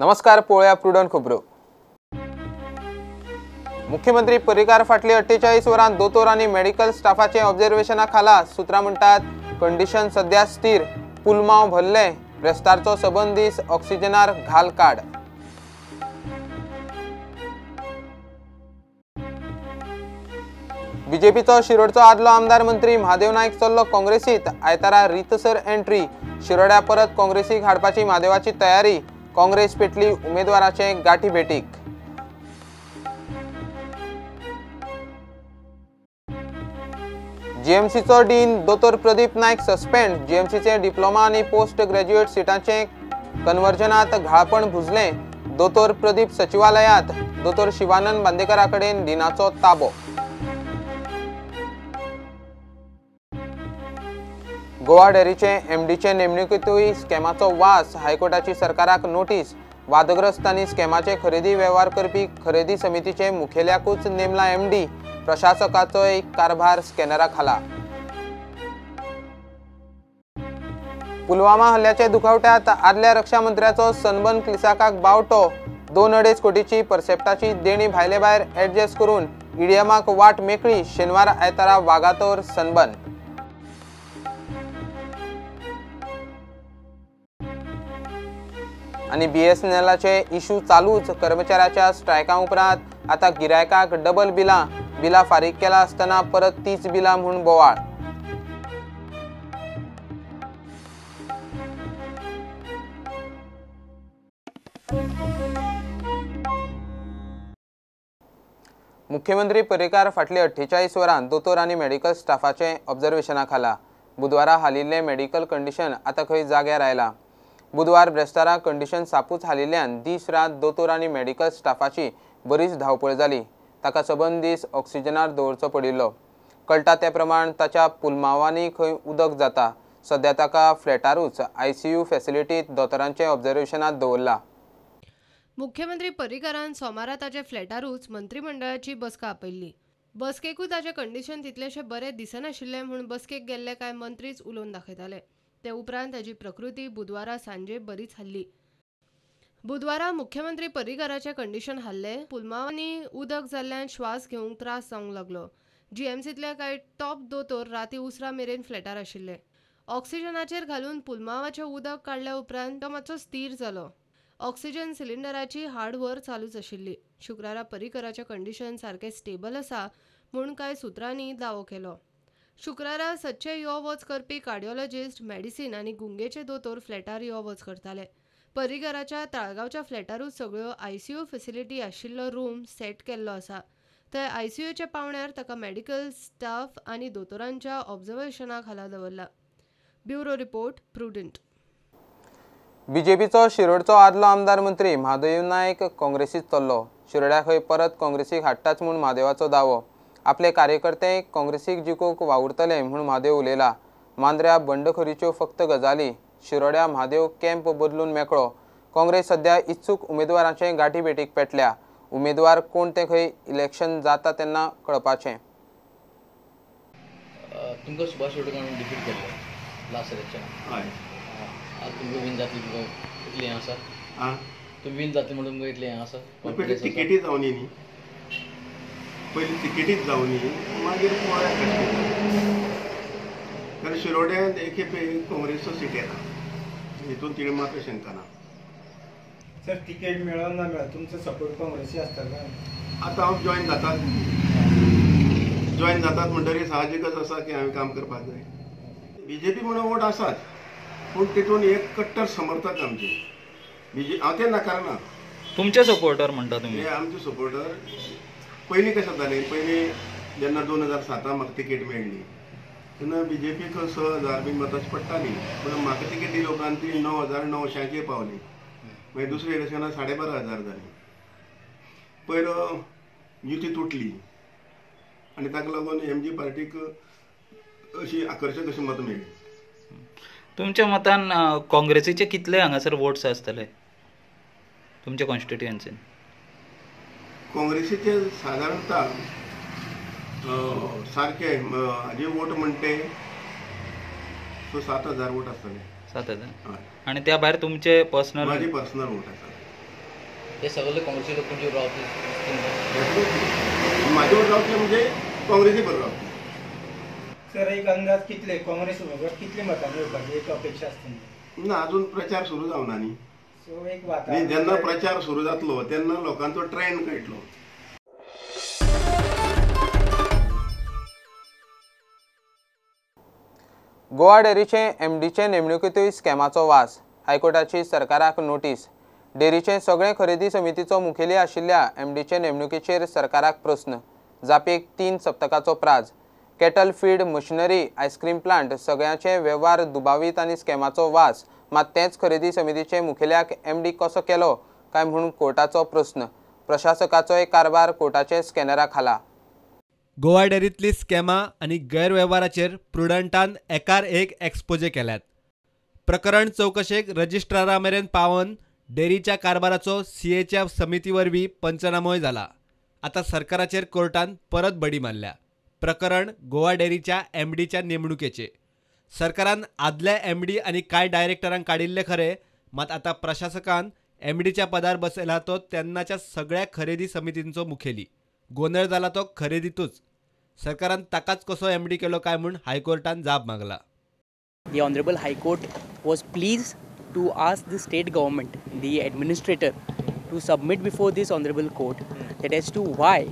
नमस्कार, पळोवया प्रुडंट खबरो. मुख्यमंत्री पर्रीकार फाटली 48 वरां दोतोर आनी मेडिकल स्टाफाचे ऑब्झर्वेशना खाला. सूत्रां म्हणटात कंडिशन सध्या स्थिर, पुलमाव भरले, ब्रेस्तारचो सबंद दीस ऑक्सिजनार घाल काड. बीजेपीचो शिरोडचो आदलो आमदार मंत्री महादेव नायक चल्लो काँग्रेसीत. आयतारा रितसर एंट्री. शिरोड्या परत काँग्रेसीक हाडपाची महादेवाची तयारी. काँग्रेस पेटली उमेदवाराचे गाठी भेटीक. जीएमसीचो डीन दोतोर प्रदीप नायक सस्पेंड. जीएमसीचे डिप्लोमा आनी पोस्ट ग्रॅज्युएट सिटांचे कन्वर्जनात घाळपण भुजलें. दोतोर प्रदीप सचिवालयांत, दोतोर शिवानंद बांदेकरा कडेन डिनाचो ताबो. गोवा डेअरीचे एमडीचे नेमणुकेंतूय स्कॅमाचो वास. हायकोर्टाची सरकाराक नोटीस. वादग्रस्त आनी स्कॅमाचे खरेदी वेव्हार करपी खरेदी समितीचे मुखेल्याकूच नेमला एमडी. प्रशासकाचोय कारभार स्कॅनरा खाला. पुलवामा हल्ल्याच्या दुखावट्यात आदल्या रक्षा मंत्र्याचो सनबर्न क्लिसाकाक बावटो. 2.5 कोटीची परसेप्टाची देणी भायले भायर ऍडजस्ट करून ईडीएमाक वाट मेकळी. शेनवार आयतारा वागातोर सनबर्न. आनी बीएसएनएलाचे इशू चालूच. कर्मचाऱ्याच्या स्ट्रायका उपरांत आतां गिरायकाक डबल बिलां. बिलां फारीक केला आसतना परत तीच बिलां म्हूण बोवाळ. मुख्यमंत्री पर्रीकार फाटली 48 वरां दोतोर आनी मेडिकल स्टाफाचे ऑब्झर्वेशना खाला. बुधवारा हालिल्लें मेडिकल कंडिशन आतां खंय जाग्यार आयलां. बुधवार ब्रेस्तारा कंडिशन सापूच हालिल्ल्यान दीस रात दोतोर आनी मेडिकल स्टाफाची बरीच धांवपळ जाली. ताका सबंद दीस ऑक्सिजनार दवरचो पडिल्लो. कळटा ते प्रमाण ताच्या पुलमावांनी खंय उदक जाता. सध्या ताका फ्लॅटारूच आयसीयू फॅसिलिटीत दोतोरांचे ऑब्झर्वेशनात दवरला. मुख्यमंत्री पर्रीकारान सोमारा ताच्या फ्लॅटारूच मंत्रिमंडळाची बसका आपयल्ली. बसकेकूय ताचें कंडिशन तितलेशें बरें दिसनाशिल्लें म्हूण बसकेक गेल्ले कांय मंत्रीच उलोवन दाखयताले. ते उपरांत ताची प्रकृती बुधवारा सांजे बरीच हाल्ली. बुधवारा मुख्यमंत्री पर्रीकाराचें कंडिशन हाल्लें. पुलमावांनी उदक जाल्ल्यान श्वास घेवंक त्रास जावंक लागलो. जीएमसींतले कांय टॉप दोतोर राती उसरां मेरेन फ्लॅटार आशिल्ले. ऑक्सिजनाचेर घालून पुलमावाचें उदक काडल्या उपरांत तो मातसो स्थीर जालो. ऑक्सिजन सिलिंडराची हाड व्हर चालूच आशिल्ली. शुक्रारा पर्रीकाराचें कंडिशन सारकें स्टेबल आसा म्हूण कांय सुत्रांनी दावो केलो. शुक्रारा सदचे यो वच करपी कार्डिओलॉजिस्ट, मेडिसीन आनी गुंगेचे दोतोर फ्लॅटार यो वच करताले. पर्रीकाराच्या ताळगांवच्या फ्लॅटारूच सगळ्यो आयसीयू फॅसिलिटी आशिल्लो रूम सेट केल्लो आसा. थंय आयसीयूच्या पावण्यार ताका मेडिकल स्टाफ आनी दोतोरांच्या ऑब्झर्वेशना खाला दवरला. Bureau report, Prudent. बीजेपीचो शिरोडचो आदलो आमदार मंत्री महादेव नायक काँग्रेसीत चल्लो. शिरोड्या खंय परत काँग्रेसीक हाडटाच म्हूण महादेवाचो दावो. आपले कार्यकर्ते काँग्रेसीक जिखूंक वावुरतले म्हूण महादेव उलयला. मांद्र्या बंडखोरीच्यो फक्त गजाली. शिरोड्या महादेव कॅम्प बदलून मेकळो. काँग्रेस सध्या इत्सूक उमेदवारांचे गाठी भेटीक पेटल्या. उमेदवार कोण ते खंय इलेक्शन जाता तेन्ना कळपाचें. तुमकां सुभाष शिरोडकर डिफीट केल्लो लास्ट इलेक्शनाक. हय, आतां तुमकां विन जातली तुमकां इतलें हें आसा. तुमी विन जातली म्हणून तुमकां इतलें हें आसा. पयलीं तिकेटी जावनी न्ही, पयलीं तिकेटीच जावनी, मागीर पळोवया कशें. कारण शिरोड्यांत एक खेपे काँग्रेसचो सीट येता, हितून तिणें मात्र शंका ना. सर, तिकेट मेळो ना मेळो तुमचो सपोर्ट काँग्रेसी आसतलो. आतां हांव जॉयन जातात, जॉयन जातात म्हणटकीर साहजिकच आसा की हांवें काम करपाक जाय. बीजेपी म्हणून वोट आसाच, पूण तितून एक कट्टर समर्थक आमचे बीजे, हांव ते नाकारना. तुमचे सपोर्टर म्हणटा तुमी? हे आमचे सपोर्टर. पयलीं कशें जातालें, पयलीं जेन्ना 2007 म्हाका तिकेट मेळ्ळी तेन्ना बीजेपीक 6,000 बीन मतां पडटालीं, पूण म्हाका तिकेट दिली उपरांत ती 9,900 पावली. मागीर दुसऱ्या इलेक्शनाक 12,500 जाली. पयर युती तुटली आनी ताका लागून एमजी पार्टीक अशी आकर्शक अशी मतां मेळ्ळी. तुमच्या मतान काँग्रेसीचे कितले हांगासर वोट्स आसतले तुमच्या कॉन्स्टिट्युएन्सीन? काँग्रेसीचे सादारणता सारके हाजे वोट म्हणटे 6-7 हजार वोट आसतले. 7,000. आनी त्या भायर तुमचे पर्सनल? म्हाजे पर्सनल वोट आसा. ते सगळे काँग्रेसी लोक तुमचे रावतले? डेफिनेटली म्हाजे बरोबर रावतले, म्हणजे काँग्रेसी बरोबर रावतले. सर, एक अंदाज कितले काँग्रेस उमेदवार कितले मतां मेळपाची एक अपेक्षा आसता? ना, अजून प्रचार सुरू जावना न्ही. सो एक वातावरण जेन्ना प्रचार सुरू जातलो तेन्ना लोकांचो ट्रेंड कळटलो. गोवा डेअरीचे एमडीचे नेमणुकेंतूय स्कॅमाचो वास. हायकोर्टाची सरकाराक नोटीस. डेअरीचे सगळे खरेदी समितीचो मुखेली आशिल्ल्या एमडीचे नेमणुकेचेर सरकाराक प्रस्न. जापेक 3 सप्तकाचो Praj. Cattle feed machinery ice cream plant सगळ्याचे वेव्हार दुबावीत आनी स्कॅमाचो वास. मात तेच खरेदी समितीचे मुखेल्याक एमडी कसो केलो काय म्हूण कोर्टाचो प्रस्न. प्रशासकाचोय कारभार कोर्टाचे स्कॅनरा खाला. गोवा डेअरींतली स्कॅमां आनी गैरवेव्हाराचेर प्रुडंटान एकार एक एक्सपोजे केल्यात. प्रकरण चवकशेक रजिस्ट्रारा मेरेन पावन डेअरीच्या कारभाराचो सीएच्या समिती वरवीं पंचनामोय जाला. आतां सरकाराचेर कोर्टान परत बडी मारल्या. प्रकरण गोवा डेअरीच्या एमडीच्या नेमणुकेचे. सरकारान आदल्या एमडी आनी कांय डायरेक्टरांक काडिल्ले खरे, मात आतां प्रशासकान एमडीच्या पदार बसयला तो तेन्नाच्या सगळ्या खरेदी समितींचो मुखेली. गोंदळ जाला तो खरेदीतूच. सरकारान ताकाच कसो एमडी केलो काय म्हूण हायकोर्टान जाप मागला. The Honorable High Court was pleased to ask the state government, the administrator, to submit before this Honorable Court that as to why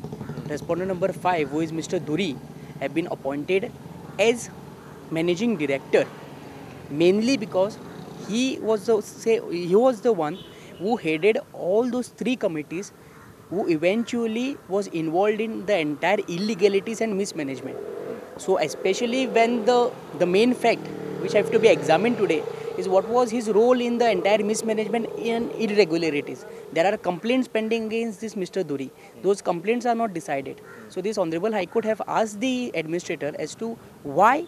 respondent number 5, who is Mr. Dhuri, have been appointed as managing director, mainly because he was the one who headed all those 3 committees, who eventually was involved in the entire illegalities and mismanagement. So especially when the main fact which have to be examined today is what was his role in the entire mismanagement and irregularities. There are complaints pending against this Mr. Dhuri. Those complaints are not decided. So this Honorable High Court have asked the administrator as to why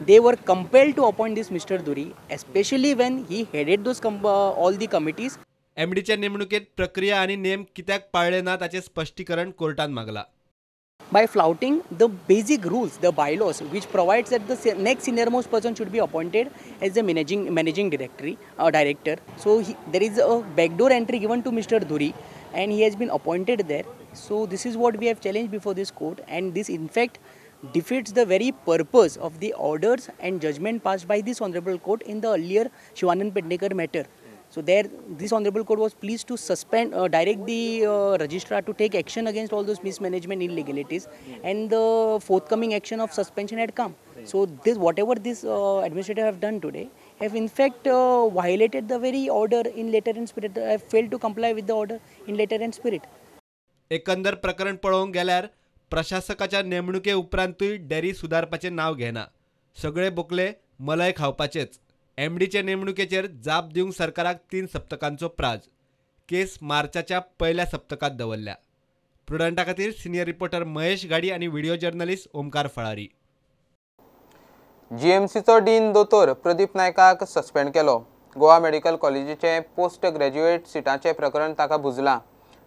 they were compelled to appoint this Mr. Dhuri, especially when he headed those all the committees. एमडीच्या नेमणुकेत प्रक्रिया आणि नेम कित्याक पाळले ना ताचे स्पष्टीकरण कोर्टान मागला. By flouting the basic rules, the bylaws, which provides that the next senior-most person should be appointed as the managing director. So there is a backdoor entry given to Mr. Dhuri, and he has been appointed there. So this is what we have challenged before this court, and this in fact defeats the very purpose of the orders and judgment passed by this Honorable Court in the earlier Shivanand Pednekar matter. So there, this Honorable Court was pleased to suspend, direct the registrar to take action against all those mismanagement illegalities, and the forthcoming action of suspension had come. So this, whatever this administrator have done today, have in fact violated the very order in letter and spirit, have failed to comply with the order in letter and spirit. एकंदर प्रकरण पळोवंक गेल्यार प्रशासकाच्या नेमणुके उपरांतूय dairy सुदारपाचें नांव घेना. सगळे Bokle Malay खावपाचेच. एमडीचे नेमणुकेचेर जाप दिवंक सरकाराक 3 सप्तकांचो प्राज. केस मार्चाच्या पयल्या सप्तकांत दवरल्या. प्रुडंटा खातीर सिनियर रिपोर्टर महेश घाडी आनी व्हिडिओ जर्नलिस्ट ओमकार फळारी. जीएमसीचो डीन दोतोर प्रदीप नायकाक सस्पेंड केलो. गोवा मेडिकल कॉलेजीचे पोस्ट ग्रॅज्युएट सिटाचें प्रकरण ताका भुजलां.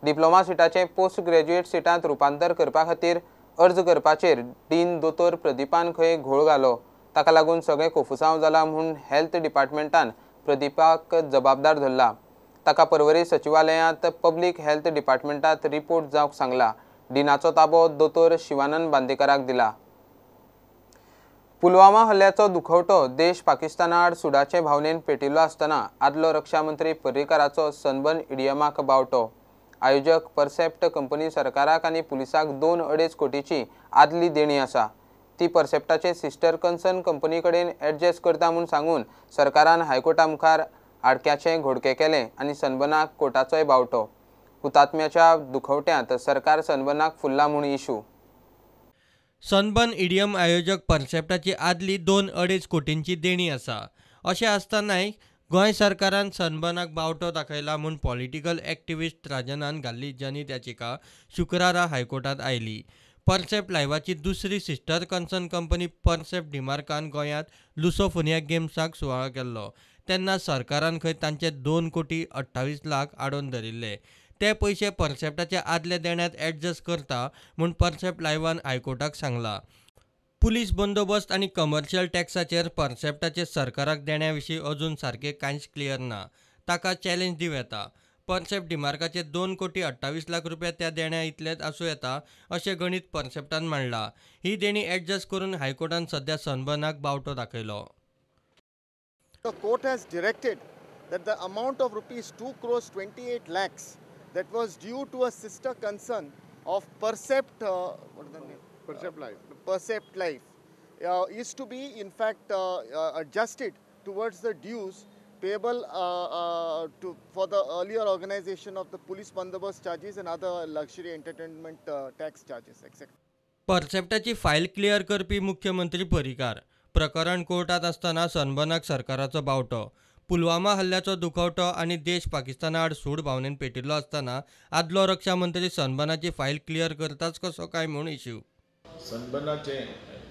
डिप्लोमा सिटाचें पोस्ट ग्रॅज्युएट सिटांत रुपांतर करपा खातीर अर्ज करपाचेर डीन दोतोर प्रदीपान खंय घोळ घालो. ताका लागून सगळें कोफुसांव जाला म्हूण हेल्थ डिपार्टमेंटान प्रदीपाक जबाबदार धरला. ताका परवरी सचिवालयांत पब्लीक हेल्थ डिपार्टमेंटात रिपोर्ट जावंक सांगला. डिनाचो ताबो दोतोर शिवानंद बांदेकराक दिला. पुलवामा हल्ल्याचो दुखवटो देश पाकिस्ताना आड सुडाचे भावनेन पेटिल्लो आसतना आदलो रक्षा मंत्री पर्रीकाराचो सनबर्न इडियमाक बावटो. आयोजक परसेप्ट कंपनी सरकाराक आनी पुलिसाक 2.5 कोटीची आदली देणी आसा. ती परसेप्टाचे सिस्टर कन्सर्न कंपनी कडेन एडजस्ट करता म्हूण सांगून सरकारान हायकोर्टा मुखार आडक्याचें घोडकें केलें आनी सनबर्नाक कोर्टाचोय बावटो. हुतात्म्याच्या दुखवट्यांत सरकार सनबर्नाक फुल्ला म्हूण इशू. सनबर्न इडियम आयोजक परसेप्टाची आदली 2.5 कोटींची देणी आसा. अशें आसतनाय गोंय सरकारान सनबर्नाक बावटो दाखयला म्हूण पॉलिटिकल एक्टिविस्ट राजनान घाल्ली जनहित याचिका शुक्रारा हायकोर्टांत आयली. परसेप्ट लायव्हाची दुसरी सिस्टर कन्सर्न कंपनी परसेप्ट डिमार्कान गोंयांत लुसोफोनिया गेम्साक सुवाळो केल्लो तेन्ना सरकारान खंय तांचे 2,28,00,000 आडोवन धरिल्ले. ते पयशे परसेप्टाच्या आदल्या देण्यांत एडजस्ट करता म्हूण परसेप्ट लायव्हान हायकोर्टाक सांगला. पुलीस बंदोबस्त आनी कमर्शियल टॅक्साचेर परसेप्टाचे सरकाराक देण्या विशीं अजून सारकें कांयच क्लियर ना. ताका चॅलेंज दिवं येता. परसेप्ट डिमार्काचे 2 कोटी 28 लाख रुपया त्या देण्या इतलेच आसूं येता अशें गणीत परसेप्टान मांडला. ही देणी ॲडजस्ट करून हायकोर्टान सध्या सनबर्नाक बावटो दाखयलो. The court has directed that the amount of rupees 2 crores 28 lakhs that was due to a sister concern of Percept, what is the name? Percept Life. Percept Life is to be in fact adjusted towards the dues payable for the earlier organization of the police bandobast charges and other luxury entertainment tax charges, etc. परसेप्टाची file clear करपी मुख्यमंत्री पर्रीकार. प्रकरण कोर्टात आसतना सनबर्नाक सरकाराचो बावटो. पुलवामा हल्ल्याचो दुखवटो आनी देश पाकिस्ताना आड सूड भावनेन पेटिल्लो आसतना आदलो रक्षा मंत्री सनबर्नाची फायल क्लियर करताच कसो काय म्हूण इश्यू. सनबर्नाचे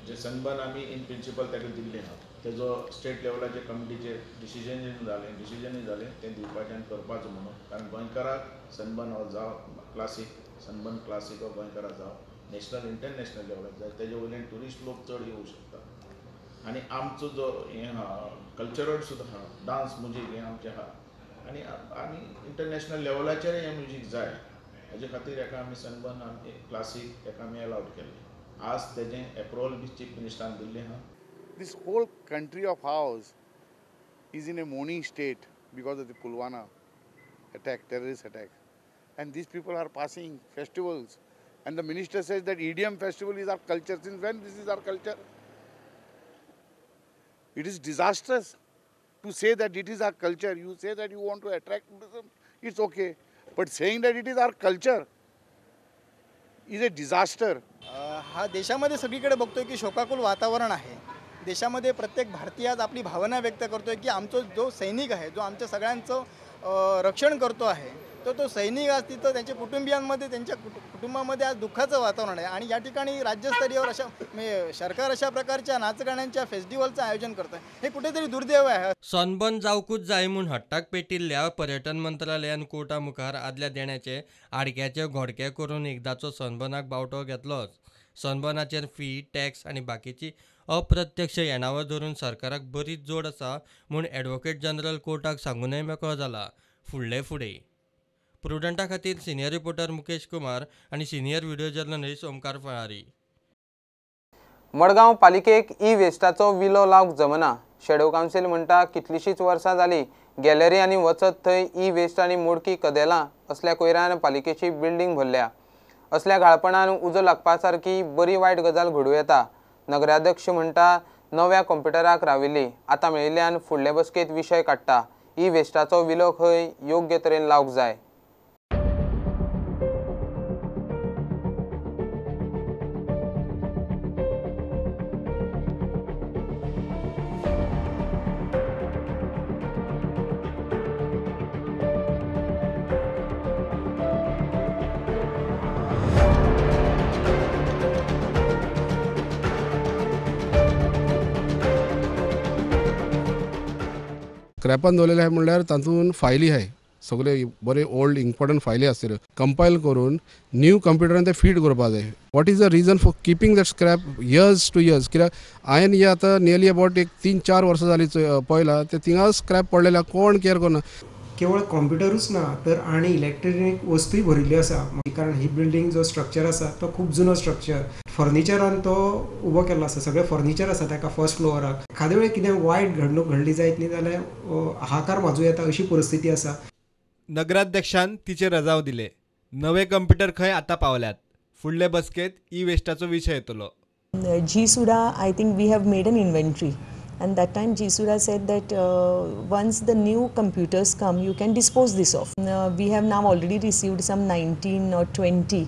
जे सनबर्न आमी इन प्रिंसिपल ताका दिल्लें आहा तेजो स्टेट लेवलाचे कमिटीचे डिसिजन जालें जालें तें दिवपाचें आनी करपाचो म्हणून, कारण गोंयकाराक सनबर्न हो जावं क्लासीक सनबर्न क्लासीक हो गोंयकाराक जावं नॅशनल इंटरनॅशनल लेवलाक जाय, तेजे वयल्यान ट्युरिस्ट लोक चड येवं शकता आनी आमचो जो हें आहा कल्चरल सुद्दां आहा, डांस म्युजीक हें आमचें आहा आनी आनी इंटरनॅशनल लेवलाचेर हें म्युजीक जाय, हेजे खातीर हेका आमी सनबर्न आमी क्लासीक हेका आमी एलावड केल्लें. आज तेजें एप्रुवल बी चीफ मिनिस्टरान दिल्लें आहा. This whole country of ours is in a mourning state because of the Pulwama attack, terrorist attack, and these people are passing festivals, and the minister says that EDM festival is our culture. Since when this is our culture? It is disastrous to say that it is our culture. You say that you want to attract tourism, it's okay, but saying that it is our culture is a disaster. हा देशामध्ये सगळीकडे बघतोय की शोकाकुल वातावरण आहे. देशामध्ये प्रत्येक भारतीय आज आपली भावना व्यक्त करतोय की आमचो जो सैनिक आहे, जो आमच्या सगळ्यांचं रक्षण करतो आहे, तर तो सैनिक आज तिथं त्यांच्या कुटुंबियांमध्ये, त्यांच्या कुटुंबामध्ये आज दुःखाचं वातावरण आहे. आणि या ठिकाणी राज्यस्तरीयवर अशा सरकार अशा प्रकारच्या नाचगाण्यांच्या फेस्टिवलचं आयोजन करतं, हे कुठेतरी दुर्दैव आहे. सनबर्न जावकूच जाय म्हूण हट्टाक पेटिल्ल्या पर्यटन मंत्रालयान कोर्टा मुखार आदल्या देण्याचे आडक्याचे घोडके करून एकदाचो सनबर्नाक बावटो घेतलोच. सनबर्नाचेर फी, टॅक्स आनी बाकीची अप्रत्यक्ष येणावळ धरून सरकाराक बरीच जोड आसा म्हूण ॲडव्होकेट जनरल कोर्टाक सांगूनय मेकळो जाला. फुडले फुडें प्रुडंटा खातीर सिनियर रिपोर्टर मुकेश कुमार आनी senior video journalist Omkar Falari. Madgaon पालिकेक ई वेस्टाचो विलो लावंक जमना. शेडो कावन्सील म्हणटा कितलींशींच वर्सां जालीं गॅलरी आनी वचत थंय ई वेस्ट आनी मोडकी कदेलां असल्या कोयरान पालिकेची बिल्डींग भरल्या. असल्या घाळपणान उजो लागपा सारकी बरी वायट गजाल घडूं येता. नगराध्यक्ष म्हणटा नव्या कंप्युटराक राविल्ली आतां मेळिल्ल्यान फुडले बसकेंत विशय काडटा. ई वेस्टाचो विलो खंय योग्य तरेन लावंक जाय. स्क्रॅपान दवरलेले आहाय म्हणल्यार तातूंत फायली आहाय, सगळे बरे ओल्ड इम्पोर्टंट फायली आसतल्यो, कंपायल करून न्यू कंप्युटरान ते फीड करपा जाय. What is the reason for keeping that scrap years to years? कित्याक हांवें हे आतां नियरली अबावट एक 3-4 वर्सां जालीं पळयलां, ते थिंगा स्क्रॅप पडलेले, कोण केअर करना. केवळ कॉम्प्युटरूच ना तर आनी इलेक्ट्रॉनीक वस्तूय भरिल्ल्यो आसा, कारण ही बिल्डींग जो स्ट्रक्चर आसा तो खूब जुनो स्ट्रक्चर, फर्निचरान तो उबो केल्लो आसा, सगळें फर्निचर आसा ताका फर्स्ट फ्लोराक. एखादे वेळ कितें वायट घडणूक घडली जायत न्ही जाल्यार हाहाकार माजूं येता अशी परिस्थिती आसा. नगराध्यक्षान तिचेर रजाव दिले. नवे कंप्युटर खंय आतां पावल्यात. फुडले बसकेंत ई वेस्टाचो विशय येतलो. GSUDA, I think we have made an inventory. And that time GSUDA said that once the new computers come, you can dispose this off. We have now already received some 19 or 20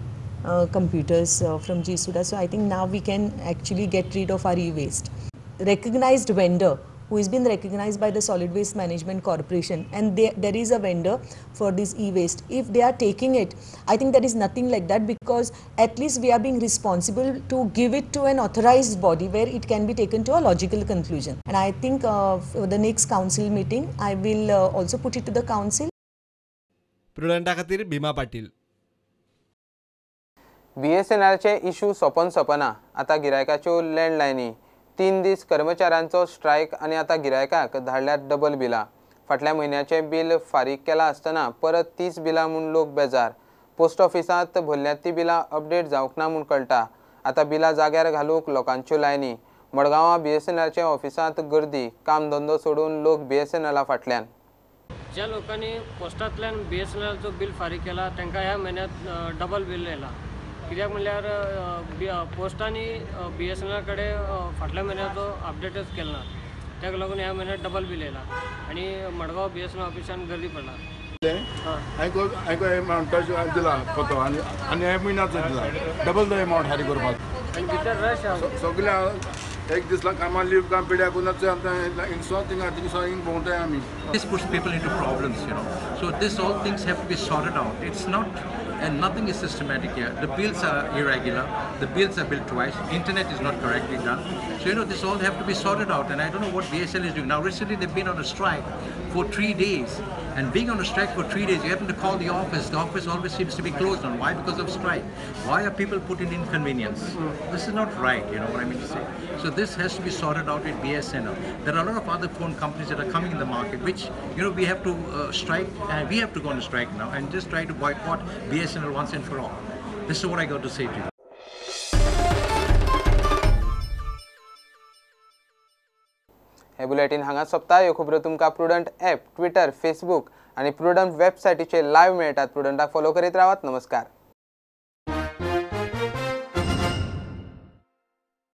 computers from GSUDA. So I think now we can actually get rid of our e-waste. Recognized vendor who has been recognized by the Solid Waste Management Corporation, and there is a vendor for this e-waste. If they are taking it, I think there is nothing like that, because at least we are being responsible to give it to an authorized body where it can be taken to a logical conclusion. And I think for the next council meeting, I will also put it to the council. प्रुडंटा खातीर भीमा Patil. BSNLचे issue सोंपन सोंपना. आतां गिरायकाच्यो लँडलायनी 3 दीस कर्मचाऱ्यांचो strike आनी आतां गिरायकाक धाडल्यार double बिलां. फाटल्या म्हयन्याचें बिल फारीक केलां आसतना परत 30 बिलां म्हूण लोक बेजार. पोस्ट ऑफिसांत भरल्यांत ती बिलां अपडेट जावंक ना म्हूण कळटा. आतां बिलां जाग्यार घालूंक लोकांच्यो लायनी. मडगांवां बीएसएनएलच्या ऑफिसांत गर्दी. काम धंदो सोडून लोक बीएसएनएला फाटल्यान. ज्या लोकांनी पोस्टांतल्यान बीएसएनएलचो बिल फारीक केला तांकां ह्या म्हयन्यांत डबल बिल येयला. कित्याक म्हणल्यार पोस्टांनी बीएसएनएल कडेन फाटल्या म्हयन्याचो अपडेटच केला ना, ताका लागून ह्या म्हयन्यात डबल बिल येयला आनी मडगांव बीएसएनएल ऑफिसान गर्दी पडला. हांवें एमावंट दिला पत्तो आनी आनी ह्या म्हयन्याचो दिला डबल तो एमावंट फारीक करपाक. आनी भितर रश आसा सगळ्या एक दिसला कामां लीव काम पिड्याक हिंगसो थिंगा थिंगसो हिंग भोंवताय आमी. This puts people into problems, you know. So this all things have to be sorted out. It's not, and nothing is systematic here. The bills are irregular. The bills are billed twice. Internet is not correctly done. So, you know, this all have to be sorted out. And I don't know what BSNL is doing. Now, recently they've been on a strike for 3 days. And being on a strike for 3 days, you happen to call the office. The office always seems to be closed on. Why? Because of strike. Why are people put in inconvenience? This is not right, you know what I mean to say. So this has to be sorted out with BSNL. There are a lot of other phone companies that are coming in the market, which, you know, we have to strike, and we have to go on a strike now and just try to boycott BSNL once and for all. This is what I got to say to you. हे bulletin हांगा सोंपता. ह्यो खबरो तुमकां prudent app, Twitter, Facebook आनी prudent वेबसायटीचेर live मेळटात. प्रुडंटाक follow करीत रावात. नमस्कार.